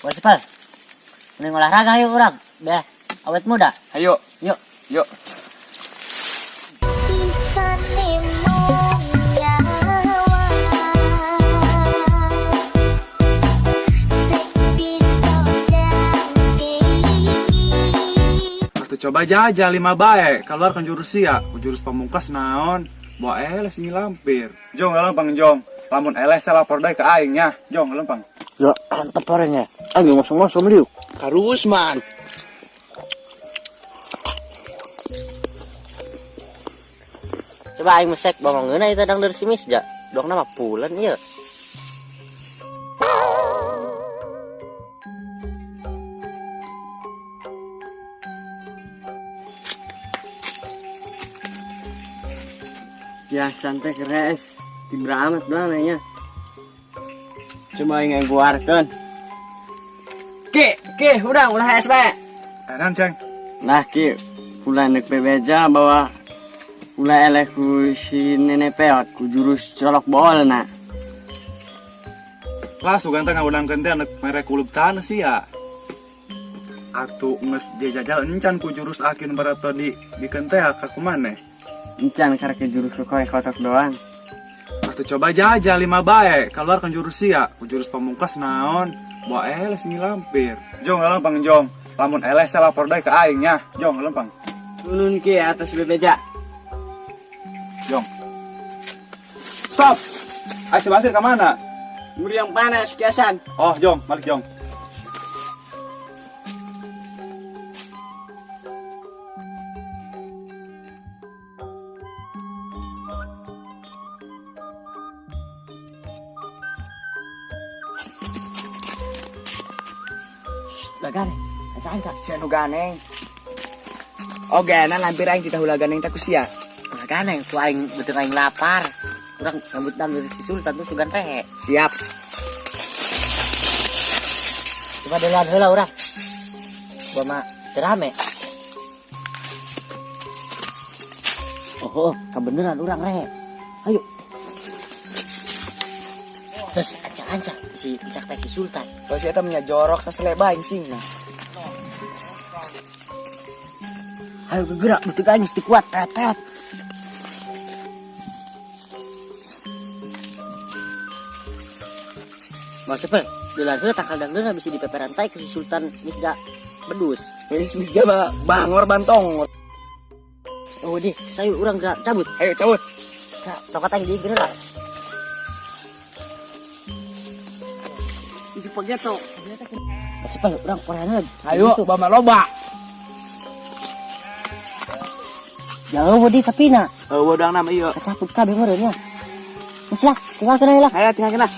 Wah, cepet. Mending olahraga yuk urang. Beh, awet muda. Ayo. Yuk. Yuk. Bisane mung nyawa sing bisa dampingi. Atuh coba jajal lima bae, keluar kan jurus sia, ku jurus pamungkas naon. Bawa eleh sing lampir. Jong lempang jong. Lamun eleh saya lapor deui ke aing nya. Jong lempang. Ya, antep orangnya. Ayo ngosong-ngosong liuk. Karusman. Coba aing mesek bawang ngeuna itu dang dari simis ja. Dong nama pulan ieu. Ya santai keres, tibra amat doang nanya. Coba aing keluarkan. Ki, ki, udah ulah es bae. Enan ceng. Nah ki, ulah nek bebeja bahwa ulah eleh ku si nenek peot ku jurus colok bool na. Lah sugan teh ngawudangkeun teh anak mere kulub tanah sia. Atuh geus dijajal encan ku jurus akin barato di bikeun teh ka kumaneh. Encan karek jurus kokoe kotok doang. Atuh coba jajal lima bae, keluar kan jurus sia, ku jurus pamungkas naon. Bawa eleh sing lampir. Jong lempang jong. Lamun eleh saya lapor deui ke aing nya. Jong lempang. Tunun ki atas bebeja. Jong. Stop. Ayo si Basir kemana? Meriang panas kiasan. Oh, Jong, balik Jong. Lagan, anca-anca. Si anu ganeng. Oke, nah lampir aing kita hula ganeng tak kusia. Lagan yang ku aing beuteung aing lapar. Urang nyambut dang dari si Sultan tuh sugan rehe. Siap. Coba duluan heula urang. Gua mah teu rame. Oh, kebeneran urang rehe. Ayo. Terus anca-anca si puncak teh si Sultan. Kalau si eta menya jorok saseleba aing sing nah. Ayo gegerak beuteung aing mesti kuat peot-peot. Mau cepet, duluan heula tangkal dangdeureun bisa dipeperantai ku si Sultan Misja bedus. Wis wis jaba bangor bantong. Oh di, saya urang gerak cabut. Ayo cabut. Kak, tongkat aing di gerak. Isi pageto. Cepet urang koreana. Ayo, bama loba. Jauh di tapi na. Eueuh doang nama ieu. Kacaput kabeh meureun mah. Geus lah, tinggal kena lah. Ayo tinggal kena.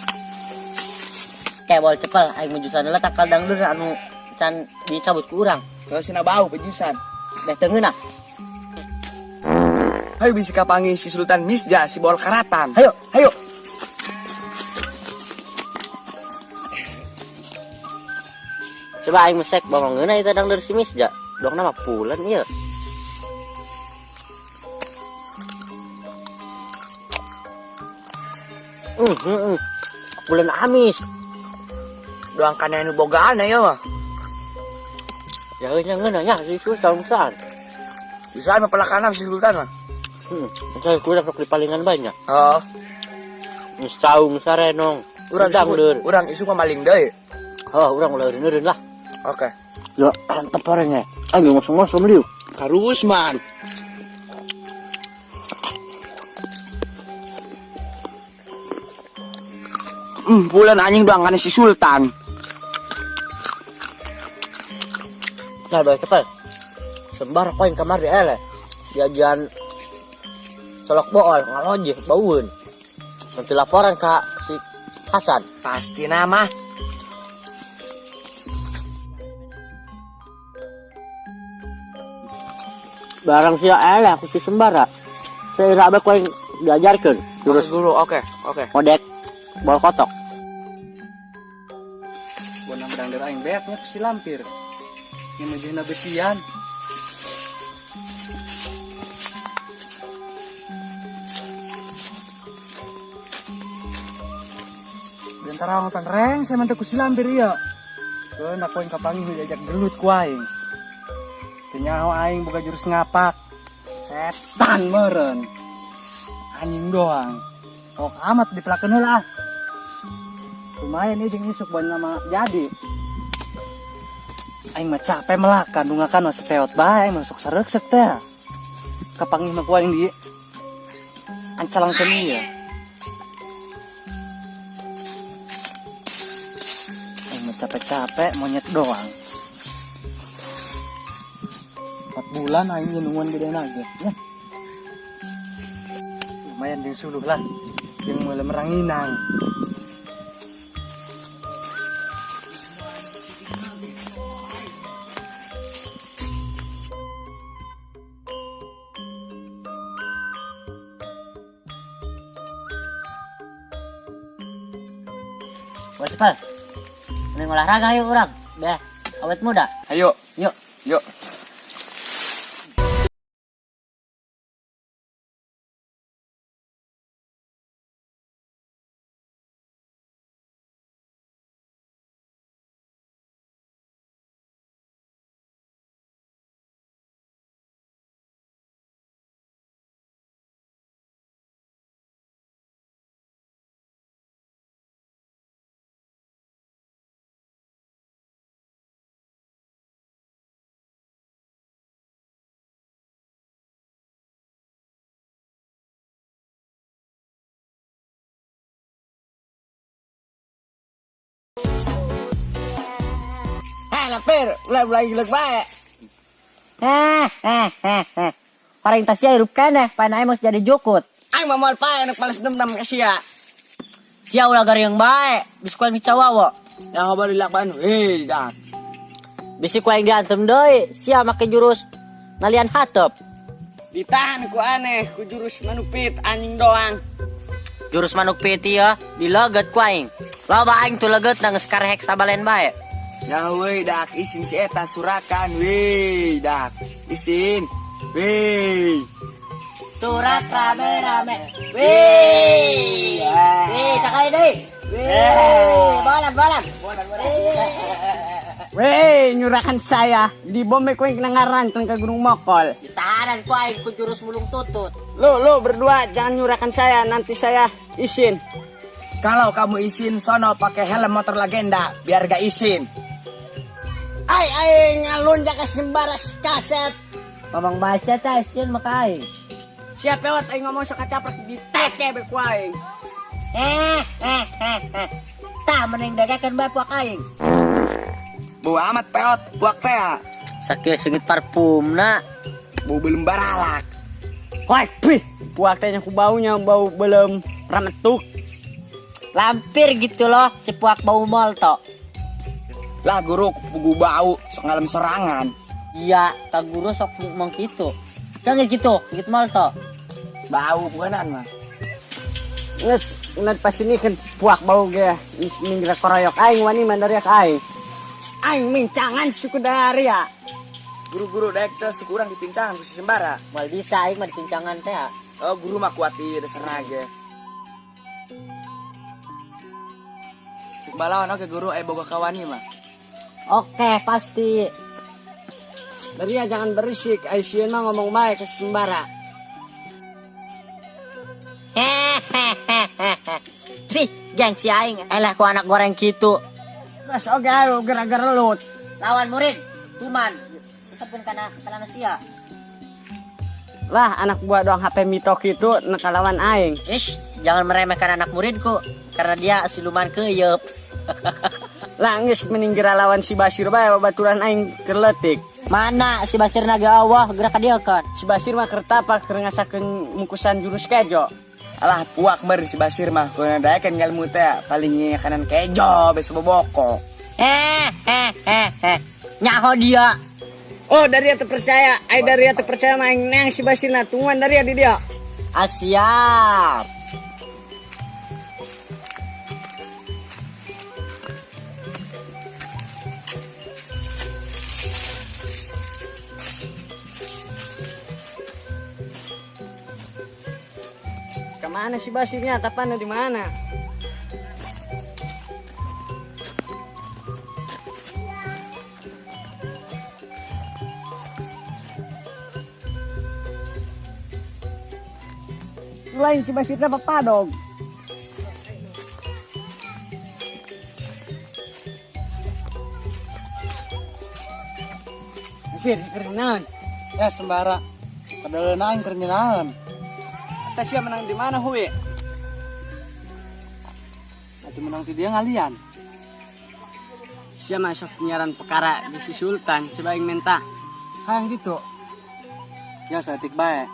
Kayak bol cepel aing mujusan heula tangkal dangdeur anu can dicabut ku urang. Kalau sina bau pejusan. Beh teu ngeunah. Ayo bisi kapangi si Sultan Misja si bol karatan. Ayo. Ayo. Coba aing mesek bawang ngeunah itu dangdeur si Misja. Dong nama pulan ieu. Pulan amis. Doang kana anu bogaan ya mah. Ya nya ngeunah nya si Sultan Sultan. Bisa mah pelakana si Sultan mah. Saya kurang sok di palingan banyak. Oh, Geus saung sarenong. urang Dang isu, leur. urang isu mah maling deui. Oh, urang ulah eureun lah. Oke. Ya, antep orangnya. Ayo ngosong-ngosong liuk. Karusman. Bulan anjing doang kana si Sultan. Nah, bae cepet. Sembar koin kamar di ele. Diajian colok bool ngalojih baueun. Nanti laporan ke si Hasan. Pasti nama. Barang sia ele aku si Sembara. Saya rabe koin diajarkeun. Terus Jurus guru, oke, oke. kodek bol kotok. Bonang bedang aing beak nya ku si lampir. Yang mejehna betian. Bentara orang reng saya mantu ku si lampir ieu. Keun aku yang kapanggih diajak gelut ku aing. Teu nyaho aing boga jurus ngapak. Setan meureun. Anjing doang. Kok amat dipelakeun heula ah. Lumayan ieu jeung isuk buat nama jadi. Aing mah capek melakan dungakan mah sepeot bae aing mah sok sareksek teh. Kapanggih mah ku aing di ancalangkeun ieu. Aing mah capek-capek monyet doang. 4 bulan aing nungguan gede lagi. Ya. Lumayan jeung suluh lah. Jeung mulai meranginang. Wes, Pal. Mending olahraga yuk urang. Deh, awet muda. Ayo, Yuk. yuk. Lampir, ulah ulah gilek bae. Orang tas sia hirup keneh, pae mah jadi jukut. Aing mah moal pae nek balas dendam ka sia. Sia ulah garieng bae, bisi ku aing dicawawa. Yang baru dilakukan, weh, dah. Bisi ku aing diantem deui, sia make jurus nalian hatep. Ditahan ku aneh ku jurus manupit anjing doang. Jurus manuk piti ya, dileget ku aing. Loba aing tuh leget na geus karehek sabalen bae. Yang weh, dak isin si eta surakan, weh, dak isin, weh. Surat rame-rame. Wih. Wih, sekali deui. Wih, bolan bolan. Weh, nyurakan saya di bom ku aing ngaran ke Gunung Mokol. Ditahanan ku aing ku jurus mulung tutut. Lo lo berdua jangan nyurakan saya, nanti saya isin. Kalau kamu isin, sono pakai helm motor legenda biar gak isin. Ai ai ngalun jaka sembaras kaset. Mamang bahasa teh isin maka aing. Siapa lewat aing ngomong sok kacaprek di teke be ku aing. Tah mending dagekeun bae puak aing. Bau amat peot, buak teh. Sakieu seungit parfumna. Bau belum baralak. Wah, pih, puak teh ku baunya bau belum rametuk. Lampir gitu loh si puak bau molto. Lah guru pugu bau, sok ngalem sorangan. Iya, kak guru sok ngomong gitu. Sengit gitu, sengit molto. Bau bukanan mah. Nges, ngat pas ini kan puak bau ge, minggir koroyok aing wani mandariak aing. Aing mincangan suku dari ya. Guru-guru daek teh sekurang dipincangan ku si sembara. Mal bisa aing mah dipincangan teh. Oh, guru mah kuat ieu dasar ge. Cek balawan oke guru boga kawani mah. Oke, pasti. Daria jangan berisik, ai sieun mah ngomong bae ke sembara. Pih, gengsi aing eleh ku anak goreng gitu. Terus oke ayo gara-gara lut. Lawan murid, tuman. Sesepun kana kana sia. Lah anak buah doang HP mitok itu nek lawan aing. Ish, jangan meremehkan anak muridku karena dia siluman keyep. Lah geus mending geura lawan si Basir bae babaturan aing keur leutik. Mana si Basir naga Allah gerak ka dia kan? Si Basir mah keur tapak keur ngasakeun mungkusan jurus kejo. Alah puak mer si Basir mah ku daekeun ngalmu teh paling kanan kejo besok boboko. Nyaho dia. Oh, dari dia terpercaya. Ai dari dia terpercaya mah aing neang si Basir na tungguan dari dia di dia. Asiap. Kemana si Basirnya? Tapana di mana? Lain si Basirna papadog. Basir, keur naon? Eh, sembara. Padahal aing keur nyenaeun. Eta sia menang di mana hui? Atuh menang ti dia ngalian. Sia masuk nyiaran perkara di si Sultan, coba aing minta. Hayang gitu. Ya saeutik bae.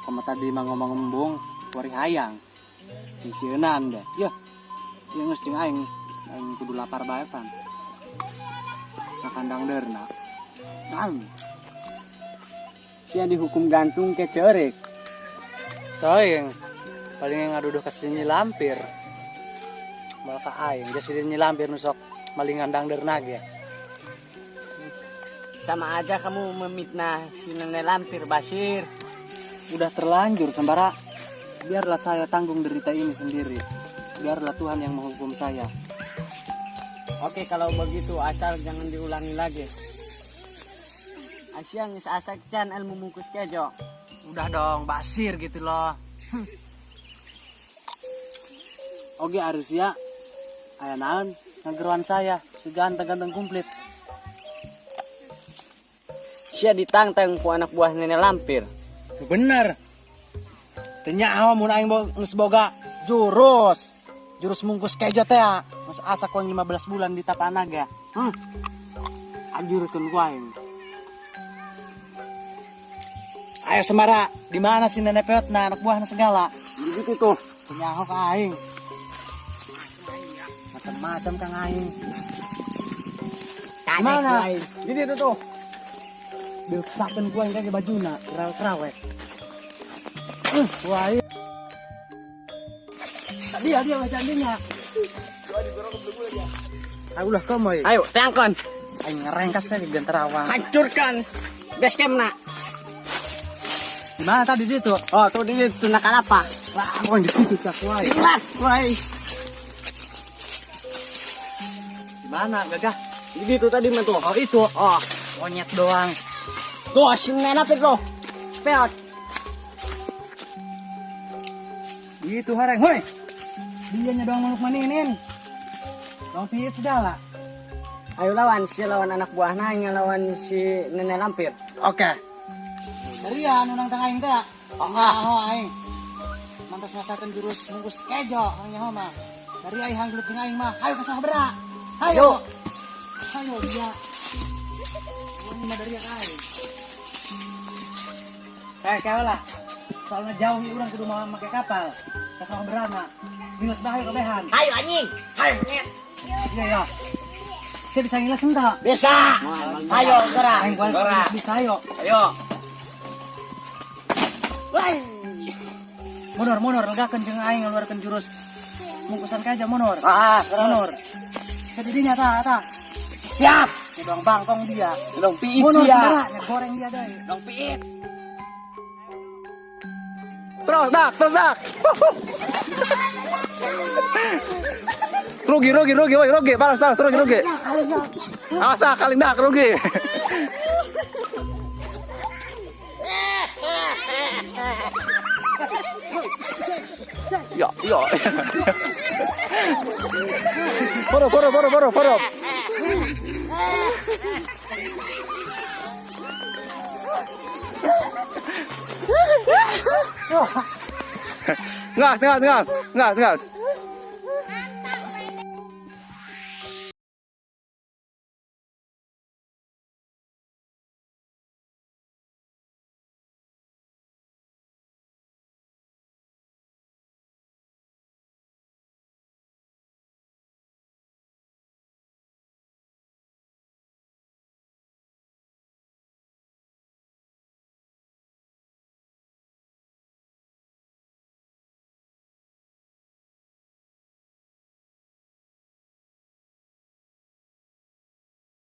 Komo tadi mah ngomong embung, wari hayang. Sieunaan deh. Ya. Ieu geus jeung aing. Aing kudu lapar bae pan. Ka kandang derna. Tam. Sia dihukum gantung ke ceurik. Teuing. Paling ngaduduh ka si Nyi Lampir. Malah ka aing, geus si Nyi Lampir nu sok maling kandang derna ge. Sama aja kamu memitnah si nenek lampir, Basir. Udah terlanjur, Sembara. Biarlah saya tanggung derita ini sendiri. Biarlah Tuhan yang menghukum saya. Oke, kalau begitu asal jangan diulangi lagi. Asia geus asak can ilmu mungkus kejo. Udah dong, Basir gitu loh. Oke, Arisia. Aya naon ngageroan saya, si ganteng-ganteng komplit. Sia ditantang ku anak buah nenek lampir. Bener. Teu nyaho mun aing geus boga jurus. Jurus mungkus kejo teh ya. Geus asa ku aing 15 bulan di Tapana ge. Anjurkeun ku aing. Ayo Semara, di mana si nenek peot nah anak buahna segala? Begitu tuh. Teu nyaho ka aing. Macam-macam kang aing. Kanek Mana? ku aing. Gini tuh tuh. Dileksakeun ku aing kage bajuna, kerawek-kerawek. Wah. Tadi dia baca anjingnya. Ayo ulah kamu. Ayo, teangkeun. Aing ngerengkas lagi genterawang. Hancurkan base camp nak. Di mana tadi dia tuh? Oh, tuh di situ nak apa? Wah, aku yang di situ cak wae. Lah, wae. Di mana, gagah? Di situ tadi mah tuh. Oh, itu. Oh, Monyet doang. Tuh si nenek tuh. Peot. Itu hareng, hoi. Dia doang manuk maninin. Dong piit segala. Ayo lawan si lawan anak buah nanya lawan si nenek lampir. Oke. Darian unang tang aing teh. Oh, nyaho aing. Mantas ngasakeun jurus mungkus kejo ang nyaho mah. Dari aing hanggelut jeung aing mah. Hayo ka saha Hayo. Hayo dia. Wani mah dari aing. Eh, kayak lah. Soalnya jauh nih urang kudu mau make kapal. Ka sawah berana. Ngiles bae kabehan. Hayo anjing. Hayo monyet. Iya ya. Saya bisa ngiles enggak? Bisa. Hayo gerak. Aing kuat bisa ayo. Ayo. Wah. Mundur, mundur, legakeun jeung aing ngeluarkeun jurus mungkusan kaja mundur. Ah, Mundur. Sedidinya ta, ta. Siap. Ini doang bangkong dia. Dong piit Mundur, sia. segera, nya goreng dia deh. Dong piit. Terus dak, terus dak. Rugi, rugi, rugi, woi, rugi, balas, balas, rugi, rugi. Awas dak, kaling dak, rugi. Ya, ya. Foro, foro, foro, foro, foro. Ngas, ngas, ngas, ngas, ngas.